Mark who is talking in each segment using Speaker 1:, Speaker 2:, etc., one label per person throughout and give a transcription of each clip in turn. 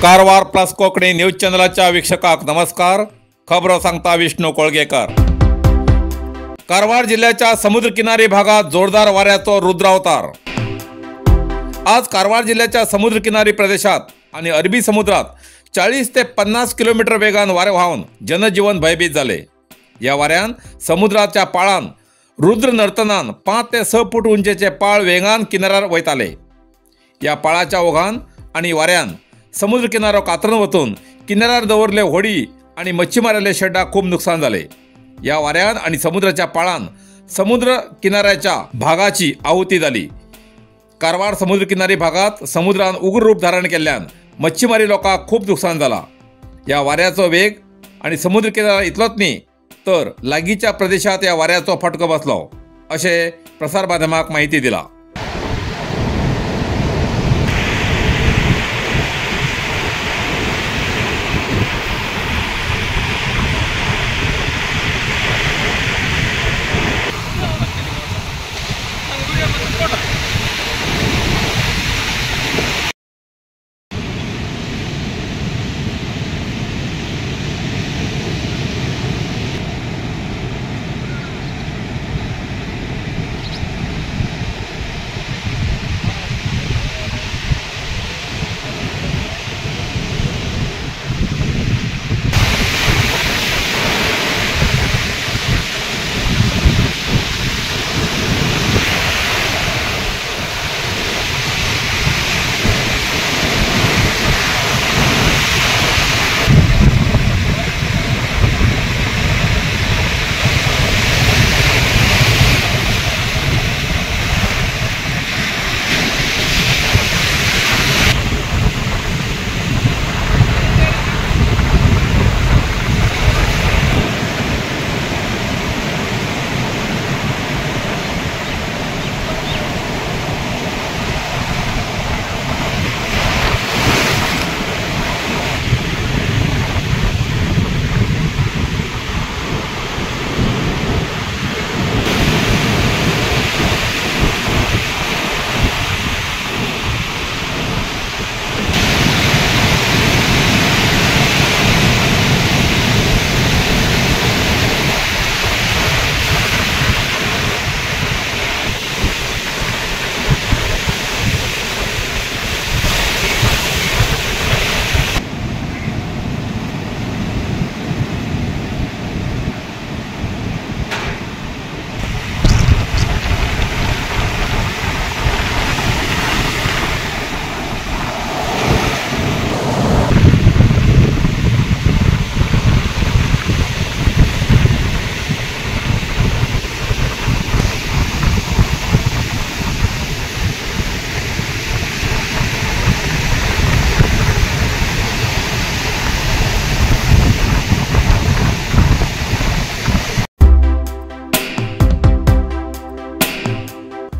Speaker 1: Karwar plus Konkani news चॅनलाच्या वीक्षकांक नमस्कार। खबरो सांगता विष्णू कोळगेकर। कारवार जिल्ह्याच्या समुद्रकिनारी भागात जोरदार वाऱ्याचो रुद्रावतार। आज कारवार जिल्ह्याच्या समुद्रकिनारी प्रदेशात आणि अरबी समुद्रात 40 ते 50 किलोमीटर वेगान वारे व्हावन जनजीवन भयभीत जाले। या वाऱ्यान समुद्राच्या पाळान रुद्र नर्तनान 5 ते 6 फूट उंचेचे पाळ वेगान किनाऱ्यार वयताले। या पाळाच्या ओघान आणि वाऱ्यान समुद्र किनारो कातरून वचून किनाऱ्यार दवरले होडी आणि मच्छीमाराले शेड्डा खूप नुकसान झाले। या वाऱ्यान आणि समुद्राच्या पाळान समुद्र किनाऱ्याच्या भागाची आहुती झाली। कारवार समुद्रकिनारी भागात समुद्रान उग्र रूप धारण केल्ल्यान मच्छीमारी लोकांक खूप नुकसान जाला। या वाऱ्याचो वेग आणि समुद्र किनारा इतलोच न्ही तर लागीच्या प्रदेशात या वाऱ्याचो फटको बसलो अशें प्रसार माध्यमाक माहिती दिला।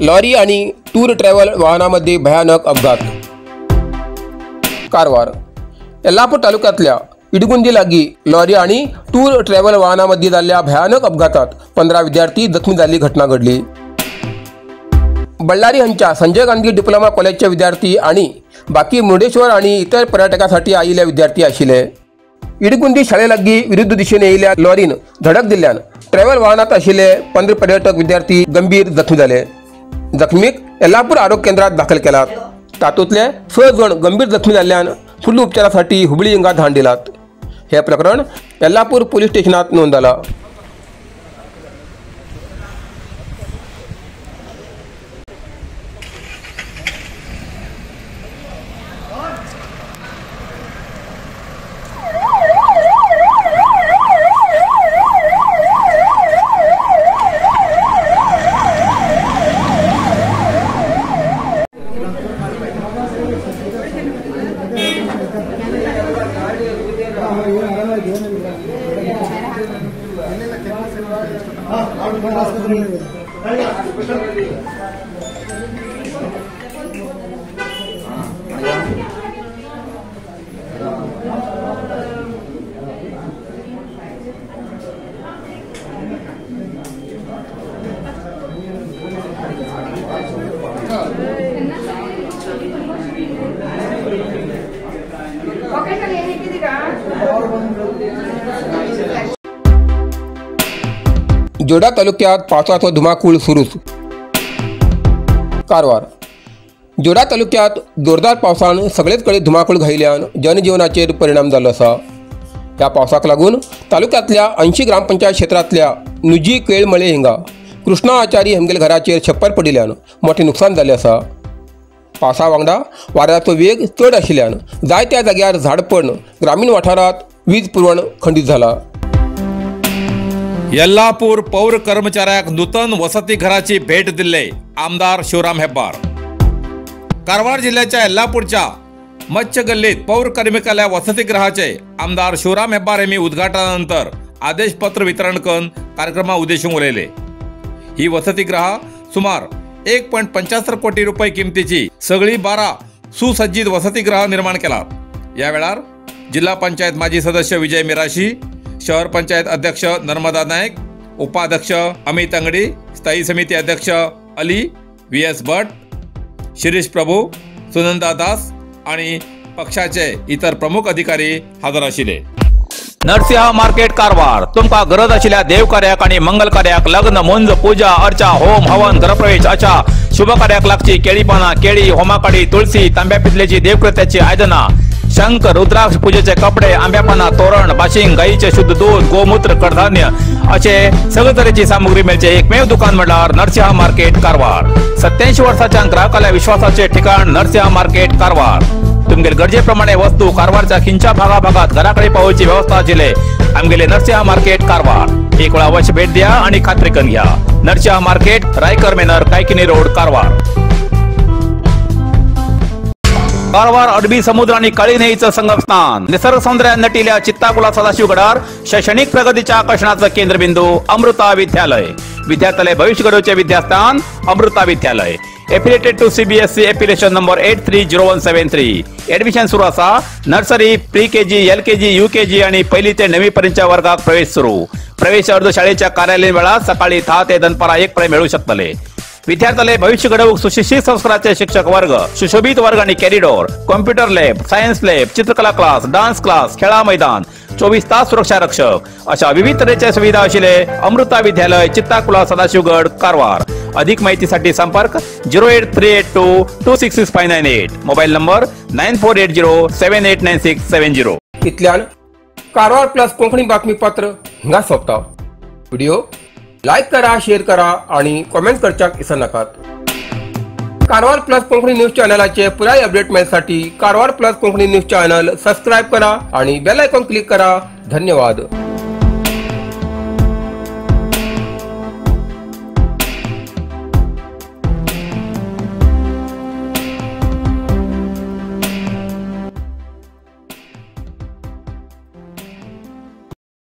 Speaker 2: लॉरी आणि टूर ट्रॅव्हल वाहनामध्ये भयानक अपघात। कारवार यल्लापूर तालुक्यातल्या इडगुंदी लागी लॉरी आणि टूर ट्रॅव्हल वाहनामध्ये झालेल्या भयानक अपघातात 15 विद्यार्थी जखमी झाली घटना घडली। बल्लारी यांच्या संजय गांधी डिप्लोमा कॉलेजचे विद्यार्थी आणि बाकी मुर्डेश्वर आणि इतर पर्यटकासाठी आलेल्या विद्यार्थी आशिले। इडगुंदी शाळेलागी विरुद्ध दिशेने येयिल्ल्या लॉरीन धडक दिल्ल्यान ट्रॅव्हल वाहनात आशिल्ले 15 पर्यटक विद्यार्थी गंभीर जखमी झाले। जखमीक यल्लापूर आरोग्य केंद्रात दाखल केला। तातूंतले 6 जण गंभीर जखमी जाल्ल्यान फुडल्या उपचारासाठी हुबळी हिंगा धाड दिलात। हे प्रकरण यल्लापूर पोलीस स्टेशनात नोंद जाला। जोडा तालुक्यात पावसाचो धुमाकूळ सुरूच. कारवार जोडा तालुक्यात जोरदार पावसान सगळेच कडेन धुमाकूळ घायिल्ल्यान जनजीवनाचेर परिणाम जाल्लो आसा. ह्या पावसाक लागून तालुक्यांतल्या 80 ग्रामपंचायत क्षेत्रांतल्या नुजी केळमळे हिंगा कृष्णा आचारी हेमगेल्या घराचेर छप्पर पडिल्ल्यान मोठें नुकसान जाल्लें आसा. पावसा वांगडा वाऱ्याचो वेग चड आशिल्ल्यान जायत्या जाग्यार झाड पडून ग्रामीण वाठारांत वीज पुरवण खंडीत जाला.
Speaker 1: येल्लापूर पौर कर्मचाऱ्याक नूतन वसतिघराची भेट दिल्ले आमदार शिवराम हेब्बार. कारवार जिल्ह्याच्या येल्लापूरच्या मत्स्य गल्लीत पौर कार्मिकाल्या वसतिगृहाचे आमदार शिवराम हेब्बार यांनी उद्घाटनानंतर आदेशपत्र वितरण करून कार्यक्रमा उद्देशून उलयले. ही वसतिगृह सुमार 1.75 कोटी रुपये किमतीची सगळी 12 सुसज्जित वसतिगृह निर्माण केला. या वेळार जिल्हा पंचायत माजी सदस्य विजय मिराशी, शहर पंचायत अध्यक्ष नर्मदा नायक, उपाध्यक्ष अमित अंगडी, स्थायी समिती अध्यक्ष अली, व्ही एस भट, शिरीष प्रभू, सुनंदा दास आणि पक्षाचे इतर प्रमुख अधिकारी हजर आशिल्ले. नरसिंह मार्केट कारवार तुमकां गरज आशिल्ल्या देवकार्याक आणि मंगल कार्याक, लग्न, मुंज, पूजा अर्चा, होम हवन, गृहप्रवेश अशा शुभ कार्याक लागची केळी पानां, केळी, होमाकाडी, तुळसी, तांब्या पितलेची देवकृत्याची आयदनां, शंख, रुद्राक्ष, पूजेचे कपडे, आंब्या पानां, तोरण, बाशिंग, गायीचे शुद्ध दूध, गोमूत्र, कडधान्य असे सगळे तरेची सामुग्री मेळचे एकमेव दुकान म्हणल्यार नरसिंह मार्केट कारवार. 87 वर्साच्या ग्राहकाल्या विश्वासाचे ठिकाण नरसिंह मार्केट कारवार. तुमगेले गरजेप्रमाणे वस्तू कारवारच्या खिंच्या भागाभागात घराकडे पावोवची व्यवस्था आशिल्ले आमगेले नरसिंह मार्केट कारवार. एक वेळा अवश्य भेट द्या आणि खात्री करून घ्या. Narasimha market, Raikar manor, Kaikini road, Karwar. Karwar अरबी समुद्र आणि काळी न्हंयेचं संगमस्थान, निसर्ग सौंदर्यान नटिल्या चित्ताकुला सदाशिवगडार शैक्षणिक प्रगतीच्या आकर्षणाचं केंद्रबिंदू अमृता विद्यालय. विद्यार्थ्याले भविष्य घडवचे विद्यास्थान Amrita Vidyalaya. Affiliated to CBSE affiliation number 830173. Admission सुरू आसा. Nursery, pre KG, L KG, U KG आणि पहिली ते 9वी पर्यंतच्या वर्गात प्रवेश सुरू. प्रवेश अर्ज शाळेच्या कार्यालयीन वेळात सकाळी 10 ते दनपारा 1 पर्यंत मिळू शकतले. विद्यार्थ्याले भविष्य घडवूक सुशिक्षित संस्काराचे शिक्षक वर्ग, सुशोभित वर्ग आणि corridor, computer lab, science lab, चित्रकला क्लास, डान्स क्लास, खेळा मैदान, 24 तास सुरक्षा रक्षक अशा विविध तऱ्हेच्या सुविधा आशिल्ले अमृता विद्यालय, चित्ताकुला, सदाशिवगड, कारवार. अधिक माहितीसाठी संपर्क 08382 266598, मोबाईल नंबर 9480789670.
Speaker 2: इतल्यान कारवार प्लस कोंकणी बातमीपत्र हिंगा सोंपता. व्हिडिओ लायक करा, शेअर करा आणि कॉमेंट करच्याक विसरनाकात. कारवार प्लस कोंकणी न्यूज चॅनलाचे पुराय update मेळसाठी Karwar plus Konkani news channel subscribe करा आणि बेल आयकॉन क्लिक करा. धन्यवाद.